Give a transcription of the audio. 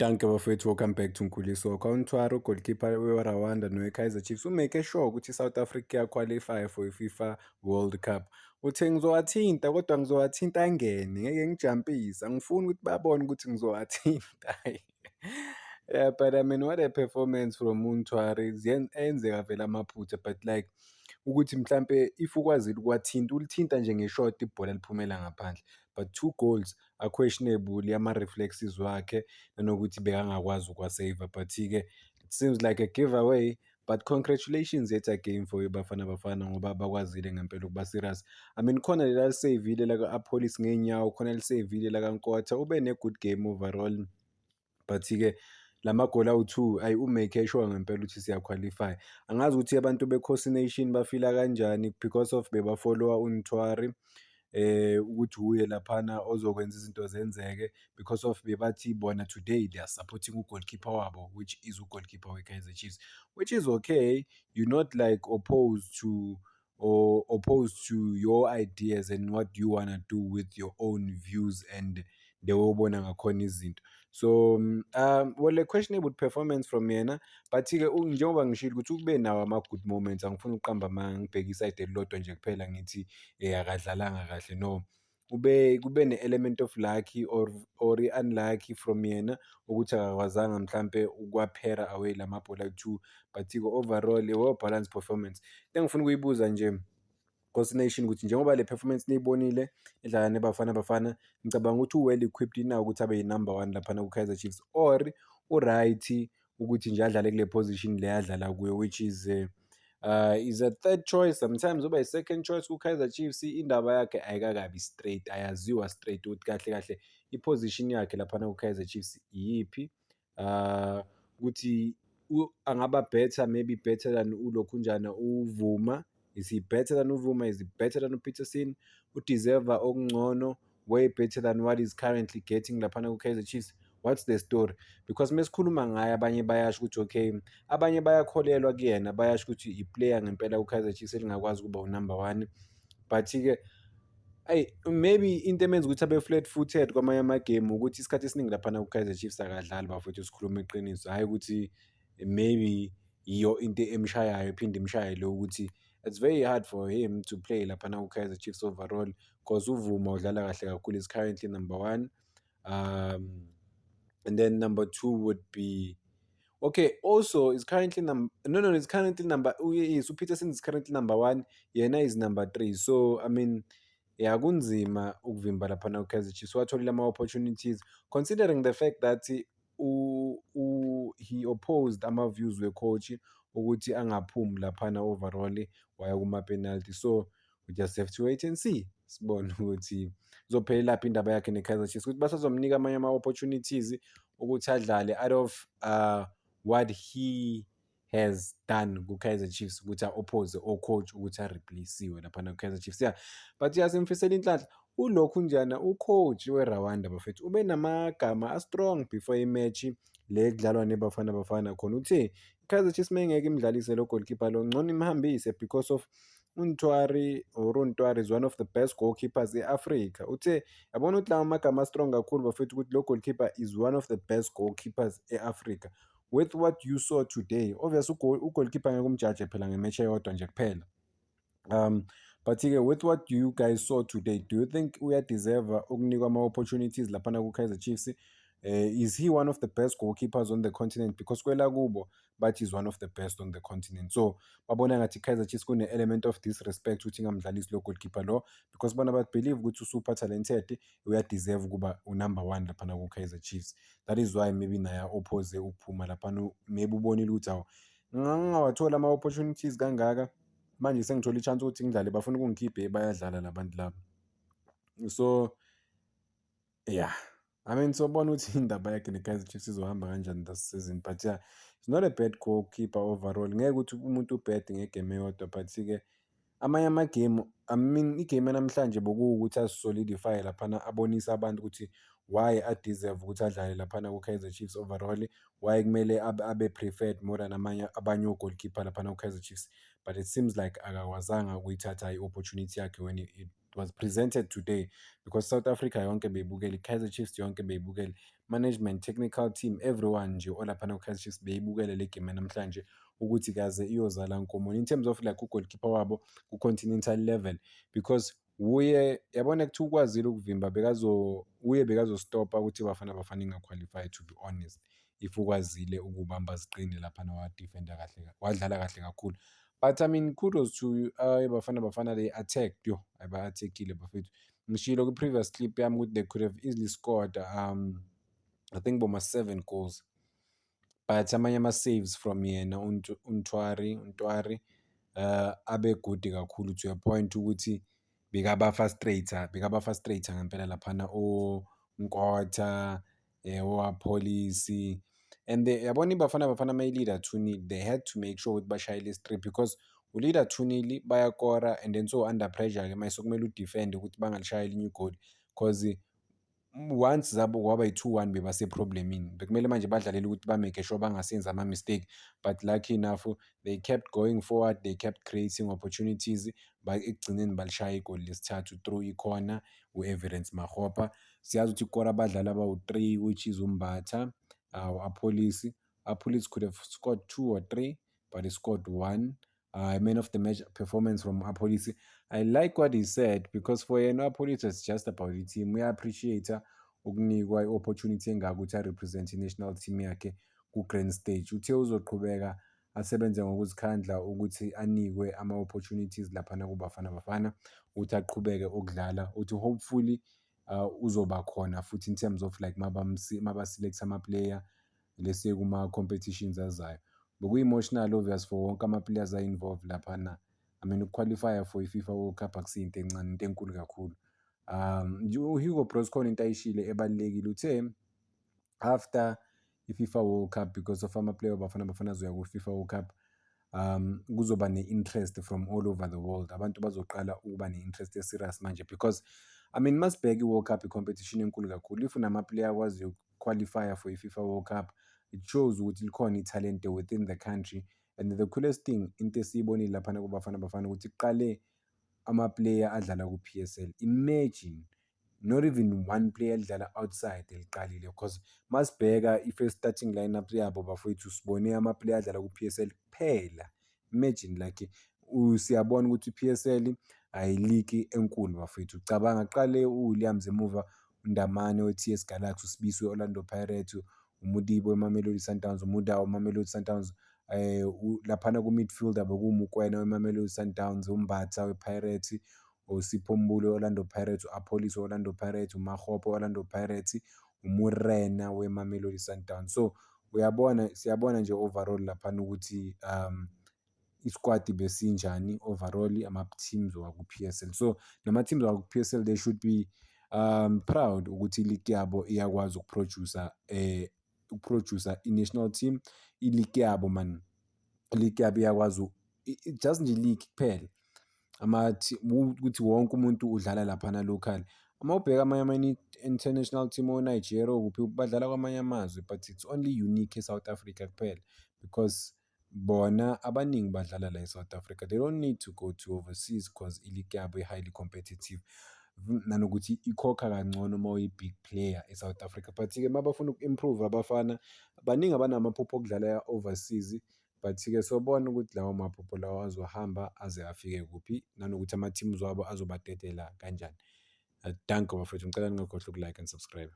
Dankie bafowethu, welcome back to Nkuliso. uNtwari, goalkeeper we-Rwanda nowe-Kaizer Chiefs, u-make sure ukuthi i-South Africa iya-qualify for i-FIFA World Cup. Uthe, "Ngizowathinta, kodwa ngizowathinta angene, ngeke ngijampise, angifuni ukuthi babone ukuthi ngizowathinta." Yeah, but I mean, what a performance from uNtwari. Enzeka vele amaphutha, but like ukuthi mhlampe if ukwazile ukuwathinta, ulithinta nje nge-shot, ibhola liphumela ngaphandle. But two goals a-questionable, ama-reflexes wakhe nanokuthi bekangakwazi ukuwa-save-a, but-ke it seems like a giveaway. But congratulations yet again for iBafana Bafana, ngoba bakwazile ngempela ukuba serious. I mean, khona lela li-save-ile laka-Appollis ngey'nyawo, khona li-save-ile lakaNkota, ube ne-good game overall. But-ke lamagoli awu-two, ayi, u-make sure ngempela ukuthi siya-qualify. Angazi ukuthi abantu be-Khosi Nation ba-feel-a kanjani because of beba-follow-a uNtwari ukuthi uye laphana ozokwenza izinto zenzeke, because of bebathi bona today they are supporting u-goalkeeper wabo, which is u-goalkeeper we-Kaizer Chiefs, which is okay. You're not like opposed to or opposed to your ideas and what you wanna do with your own views and the way obona ngakhona izinto. So well, a questionable performance from yena, but-ke njengoba ngishilo ukuthi ube nawo ama-good moments, angifuni ukuqamba amanga, ngibheke i-side elilodwa nje kuphela ngithi akadlalanga kahle, no. Kube ne-element of lucky or i-unlucky from yena ukuthi akakwazanga mhlampe ukuwa-parry away lamabhola ayi-two, but-ke overall a well balanced performance. Into engifuna ukuyibuza nje, Khosi Nation, ukuthi njengoba le performance niyibonile edlala neBafana Bafana, ngicabanga ukuthi u-well equipped na ukuthi abe yi-number one laphana ku-Kaizer Chiefs, or u-right ukuthi nje adlale kule position le adlala kuyo, which is a third choice, sometimes uba i-second choice ku-Kaizer Chiefs? Indaba yakhe ayikakabi straight, ayaziwa straight ukuthi kahle kahle i-position yakhe laphana ku-Kaizer Chiefs iyiphi, ukuthi angaba better, maybe better than ulokhunjana uBvuma. Is he better than uBvuma? Is he better than uPeterson? U-deserve okungcono, way better than what is currently getting laphana ku-Kaizer Chiefs? What's the story? Because mesikhuluma ngaye, abanye bayasho ukuthi okay, abanye bayakholelwa kuyena, bayasho ukuthi i-player ngempela ku-Kaizer Chiefs elingakwazi ukuba u-number one. But-ke ayi, maybe into emenza ukuthi abe flat footed kwamanye amagemu ukuthi isikhathi esiningi laphana ku-Kaizer Chiefs akadlali, bafowethu, sikhuluma iqiniso. Hhayi ukuthi maybe yiyo into emshayayo, iphinde imshaye ukuthi it's very hard for him to play laphana ku-Kaizer Chiefs overall, 'cause uBvuma udlala kahle kakhulu, is currently number one. And then number two would be, okay, also is currently number, no, is currently number, yes, uPeterson is currently number one, yena is number three. So I mean, yeah, kunzima ukuvimba laphana ku-Kaizer Chiefs. Watholile ama-opportunities, considering the fact that he opposed ama-views we-coach ukuthi angaphumi laphana overall, waya kuma-penalty. So we just have to wait and see, sibone ukuthi izophelelaphi indaba yakhe ne-Kaizer Chiefs, ukuthi basazomnika amanye ama-opportunities ukuthi adlale out of what he has done ku-Kaizer Chiefs, ukuthi a-oppose o-coach ukuthi a-replace-iwe laphana ku-Kaizer Chiefs. Yeah, but yeah, simfisela inhlanhla. Ulokhu njana u-coach we-Rwanda, bafethu, ube namagama a-strong before i-match le ekudlalwa neBafana Bafana khona. Uthe i-Kaizer Chiefs mengeke imdlalise lo goalkeeper lo, ngcono imhambise, because of uNtwari or uNtwari is one of the best goalkeepers e-Africa. Uthe yabona ukuthi lawa amagama a-strong kakhulu, bafethu, ukuthi lo goalkeeper is one of the best goalkeepers e-Africa. With what you saw today, obviously u-goalkeeper ngeke umjaje phela nge-match eyodwa nje kuphela. But-ke with what you guys saw today, do you think uya-deserve ukunikwa ama-opportunities laphana ku-Kaizer Chiefs? Is he one of the best goalkeepers on the continent? Because kwelakubo bathi is one of the best on the continent. So babona ngathi i-Kaizer Chiefs kune-element of disrespect ukuthi ingamdlalisi lo goalkeeper lo, because bona ba-believe ukuthi u-super talented, uya-deserve ukuba u-number one laphana ku-Kaizer Chiefs. That is why maybe naye a-oppose ukuphuma laphana. Maybe ubonile ukuthi hawu, ngangingawathola ama-opportunities kangaka, manje sengithole i-chance ukuthi ngidlale, bafuna ukungikhipha, bayadlala la bantu laba. So yeah, I mean, sobona ukuthi indaba yakhe ne-Kaizer Chiefs izohamba kanjani this season. But yeah, he's not a bad goalkeeper overall. Ngeke ukuthi umuntu u-bad ngegame eyodwa, but-ke amanye amagemu, I mean, igame yanamhlanje bekuwukuthi azi-solidify laphana, abonise abantu ukuthi why a-deserve ukuthi adlale laphana ku-Kaizer Chiefs overall, why kumele abe preferred more than amanye abanye o-goalkeeper laphana ku-Kaizer Chiefs. But it seems like akakwazanga ukuyithatha i-opportunity yakhe when it It was presented today because South Africa yonke beyibukele, i-Kaizer Chiefs yonke beyibukele, management, technical team, everyone nje olaphana ku-Kaizer Chiefs beyibukele le game yanamhlanje ukuthi kaze iyozala nkomoni in terms of like u-goalkeeper wabo ku-continental level, because wuye yabona kuthiwa ukwazile ukuvimba bekazo uye bekazo-stop-a ukuthi iBafana Bafana inga-qualify, to be honest, if ukwazile ukubamba ziqine laphana, wa-defend-a kahle, wadlala kahle kakhulu. But I mean, kudos to iBafana Bafana, they attacked, yo, ba-attack-ile bafethu. Ngishilo kwi-previous clip yami ukuthi they could have easily scored I think boma seven goals, but amanye ama-saves from yena uNtwari abe good kakhulu to a point ukuthi bekaba-frustrate-a ngempela laphana oNkota, o-Appollis. And yabona iBafana Bafana mayi-lead-a 2-0, they had to make sure ukuthi bashayele i-strip because u-lead-a 2-0, bayakora and then so under pressure-ke manje sekumele u-defend-e ukuthi bangalishayi elinye igoli, 'cause once zabo kwaba yi-2-1 bebase-problem-ini. Bekumele manje badlalele ukuthi ba-make sure bangasenzi ama-mistake, but lucky enough they kept going forward, they kept creating opportunities, ekugcineni balishaya igoli lesithathu through ikhona u-Evidence Makgopa. Siyazi ukuthi kukora abadlali abawu-three, which is uMbatha, u-Appollis. Appollis could have scored two or three, but he scored one. Man of the match performance from Appollis. I like what he said because for yena u-Appollis, it's just about i-team. Uya-appreciate ukunikwa i-opportunity engaka ukuthi a-represent i-national team yakhe ku-grand stage. Uthe uzoqhubeka asebenze ngokuzikhandla ukuthi anikwe ama-opportunities laphana kuBafana Bafana ukuthi aqhubeke ukudlala. Uthi hopefully uzoba khona futhi in terms of like maba-select ama-player, let's say kuma-competitions azayo. Bekuyi-emotional, obvious, for wonke ama-players a-involved laphana. I mean, uku-qualify-a for i-FIFA World Cup akusiyo into encane, into enkulu kakhulu. U-Hugo Broos khona into ayishilo ebalulekile, uthe after i-FIFA World Cup, because of ama-player Bafana Bafana azoya ku-FIFA World Cup, kuzoba ne-interest from all over the world. Abantu bazoqala ukuba ne-interest e-serious manje because, I mean, masibheka i-World Cup, i-competition enkulu kakhulu. If unama-player akwaziyo uku-qualify-a for i-FIFA World Cup, it shows ukuthi likhona ithalente within the country. And the coolest thing, into esiyibonile laphana kuBafana Bafana, ukuthi kuqale ama-player adlala ku-PSL. Imagine, not even one player elidlala outside eliqalile, because masibheka i-first starting lineup yabo bafowethu, sibone ama-player adlala ku-PSL kuphela. Imagine, like, siyabona ukuthi i-PSL ayi-league enkulu bafowethu. Cabanga kuqale u-Williams emuva, uNdamane we-T_S Galaxy, uSibisi we-Orlando Pirates, uModiba weMamelodi Sundowns, uMudau weMamelodi Sundowns, laphana ku-midfielder bekuwuMokoena weMamelodi Sundowns, uMbatha we-Pirates, uSipho Mbule we-Orlando Pirates, u-Appollis we-Orlando Pirates, uMakgopa we-Orlando Pirates, uMorena weMamelodi Sundowns. So uyabona, siyabona nje overall laphana ukuthi i-squad besinjani overall, ama-teams waku-PSL. So nama-teams waku-PSL, they should be proud ukuthi i-league yabo iyakwazi uku-produce-a i-national team. I-league yabo man, i-league yabo iyakwazi just nje i-league kuphela, ukuthi wonke umuntu udlala laphana local. Uma ubheka amanye ama-international team, o-Nigeria, okuphi, badlala kwamanye amazwe, but it's only unique e-South Africa kuphela because bona abaningi badlala la e-South Africa. They don't need to go to overseas 'cause i-league yabo i-highly competitive, nanokuthi ikhokha kangcono uma uyi-big player e-South Africa. But-ke uma bafuna uku-improve abafana, baningi abanamaphupho okudlala overseas, but-ke sobona ukuthi lawo maphupho lawo azohamba aze afike kuphi, nanokuthi ama-teams wabo azobadedela kanjani. Danko bafowethu, ngicela ningakhohlwa uku-like and subscribe.